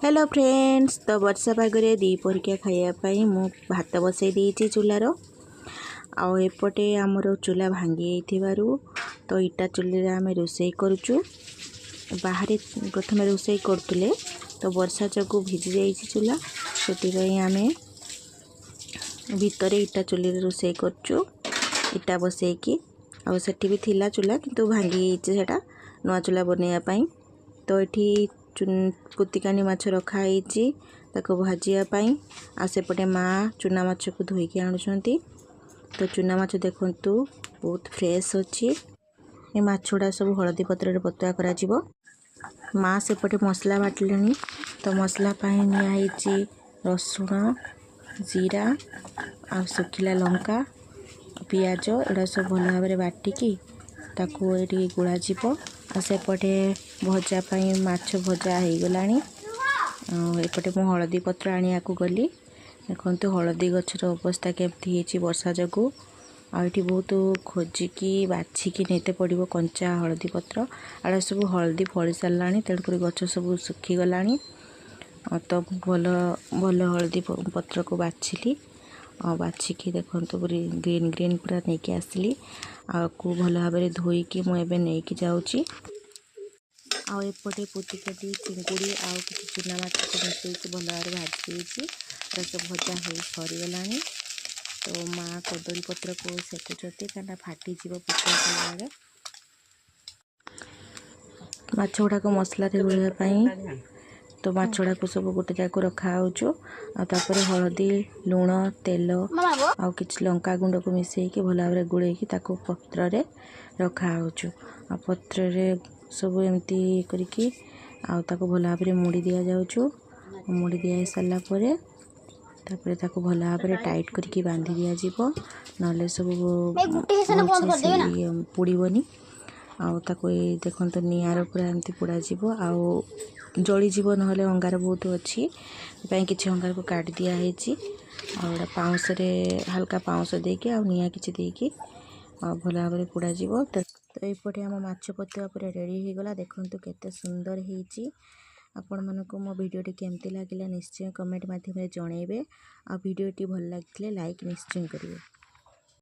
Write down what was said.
Hello friends, ତ ବର୍ଷା ପାଗରେ ଦ୍ୱିପହରିକିଆ ଖାଇବା ପାଇଁ ମୁଁ ଭାତ ବସାଇ ଦେଇଛି ଚୁଲାର। ଆଉ ଏପଟେ ଆମର ଚୁଲା ଭାଙ୍ଗି ଯାଇଥିବାରୁ ତ ଇଟା ଚୁଲିରେ ଆମେ ରୋଷେଇ କରୁଛୁ। ବାହାରେ ପ୍ରଥମେ ରୋଷେଇ କରୁଥିଲେ, ତ ବର୍ଷା ଯୋଗୁଁ ଭିଜି ଯାଇଛି ଚୁଲା, ସେଥିପାଇଁ ଆମେ ଭିତରେ ଇଟା ଚୁଲିରେ ରୋଷେଇ କରୁଛୁ ଇଟା ବସେଇକି। ଆଉ ସେଠି ବି ଥିଲା ଚୁଲା, କିନ୍ତୁ ଭାଙ୍ଗି ଯାଇଛି, ସେଇଟା ନୂଆ ଚୁଲା ବନେଇବା ପାଇଁ। ତ ଏଠି ପୁତିକାନି ମାଛ ରଖା ହେଇଛି ତାକୁ ଭାଜିବା ପାଇଁ। ଆଉ ସେପଟେ ମା ଚୁନା ମାଛକୁ ଧୋଇକି ଆଣୁଛନ୍ତି। ତ ଚୁନା ମାଛ ଦେଖନ୍ତୁ, ବହୁତ ଫ୍ରେଶ୍ ଅଛି। ଏ ମାଛ ଗୁଡ଼ା ସବୁ ହଳଦୀ ପତ୍ରରେ ବତୁଆ କରାଯିବ। ମା ସେପଟେ ମସଲା ବାଟିଲେଣି। ତ ମସଲା ପାଇଁ ନିଆହେଇଛି ରସୁଣ, ଜିରା ଆଉ ଶୁଖିଲା ଲଙ୍କା, ପିଆଜ। ଏଗୁଡ଼ା ସବୁ ଭଲ ଭାବରେ ବାଟିକି ତାକୁ ଏଠି ଗୋଳାଯିବ। ଆଉ ସେପଟେ ଭଜା ପାଇଁ ମାଛ ଭଜା ହେଇଗଲାଣି। ଆଉ ଏପଟେ ମୁଁ ହଳଦୀ ପତ୍ର ଆଣିବାକୁ ଗଲି। ଦେଖନ୍ତୁ, ହଳଦୀ ଗଛର ଅବସ୍ଥା କେମିତି ହେଇଛି ବର୍ଷା ଯୋଗୁଁ। ଆଉ ଏଠି ବହୁତ ଖୋଜିକି ବାଛିକି ନେଇତେ ପଡ଼ିବ କଞ୍ଚା ହଳଦୀ ପତ୍ର। ଏଗୁଡ଼ା ସବୁ ହଳଦୀ ଫଳି ସାରିଲାଣି, ତେଣୁକରି ଗଛ ସବୁ ଶୁଖିଗଲାଣି। ଆଉ ତ ଭଲ ଭଲ ହଳଦୀ ପତ୍ରକୁ ବାଛିଲି। ଆଉ ବାଛିକି ଦେଖନ୍ତୁ, ଗ୍ରୀନ୍ ଗ୍ରୀନ୍ ପୁରା ନେଇକି ଆସିଲି। ଆକୁ ଭଲ ଭାବରେ ଧୋଇକି ମୁଁ ଏବେ ନେଇକି ଯାଉଛି। ଆଉ ଏପଟେ ପୁତିକାଟି, ଚିଙ୍ଗୁଡ଼ି ଆଉ କିଛି ଚୁନା ମାଛକୁ ମିଶାଇକି ଭଲ ଭାବରେ ଭାଜି ଦେଇଛି। ଏଟା ସବୁ ଭଜା ହେଇ ସରିଗଲାଣି। ତ ମା କଦଳୀ ପତ୍ରକୁ ସେକୁଛନ୍ତି, କାହିଁକିନା ଫାଟିଯିବ ପତୁଆ କଲାବେଳେ। ମାଛ ଗୁଡ଼ାକ ମସଲାରେ ଗୋଳେଇବା ପାଇଁ ତ ମାଛ ଗୁଡ଼ାକୁ ସବୁ ଗୋଟେ ଜାଗାକୁ ରଖାହେଉଛୁ। ଆଉ ତାପରେ ହଳଦୀ, ଲୁଣ, ତେଲ ଆଉ କିଛି ଲଙ୍କା ଗୁଣ୍ଡକୁ ମିଶାଇକି ଭଲ ଭାବରେ ଗୋଳେଇକି ତାକୁ ପତ୍ରରେ ରଖାହେଉଛୁ। ଆଉ ପତ୍ରରେ ସବୁ ଏମିତି କରିକି ଆଉ ତାକୁ ଭଲ ଭାବରେ ମୋଡ଼ି ଦିଆଯାଉଛୁ। ମୋଡ଼ି ଦିଆ ହେଇସାରିଲା ପରେ ତାପରେ ତାକୁ ଭଲ ଭାବରେ ଟାଇଟ୍ କରିକି ବାନ୍ଧି ଦିଆଯିବ, ନହେଲେ ସବୁ ଭଲସେ ପୋଡ଼ିବନି। ଆଉ ତାକୁ ଏଇ ଦେଖନ୍ତୁ, ନିଆଁର ପୁରା ଏମିତି ପୋଡ଼ାଯିବ ଆଉ ଜଳିଯିବ ନହେଲେ। ଅଙ୍ଗାର ବହୁତ ଅଛି ପାଇଁ କିଛି ଅଙ୍ଗାରକୁ କାଟି ଦିଆହେଇଛି। ଆଉ ଏଇଟା ପାଉଁଶରେ ହାଲକା ପାଉଁଶ ଦେଇକି ଆଉ ନିଆଁ କିଛି ଦେଇକି ଆଉ ଭଲ ଭାବରେ ପୋଡ଼ାଯିବ। ତ ଏପଟେ ଆମ ମାଛ ପତୁଆ ପୁରା ରେଡ଼ି ହେଇଗଲା। ଦେଖନ୍ତୁ, କେତେ ସୁନ୍ଦର ହେଇଛି। ଆପଣମାନଙ୍କୁ ମୋ ଭିଡ଼ିଓଟି କେମିତି ଲାଗିଲା, ନିଶ୍ଚୟ କମେଣ୍ଟ ମାଧ୍ୟମରେ ଜଣାଇବେ। ଆଉ ଭିଡ଼ିଓଟି ଭଲ ଲାଗିଥିଲେ ଲାଇକ୍ ନିଶ୍ଚୟ କରିବେ।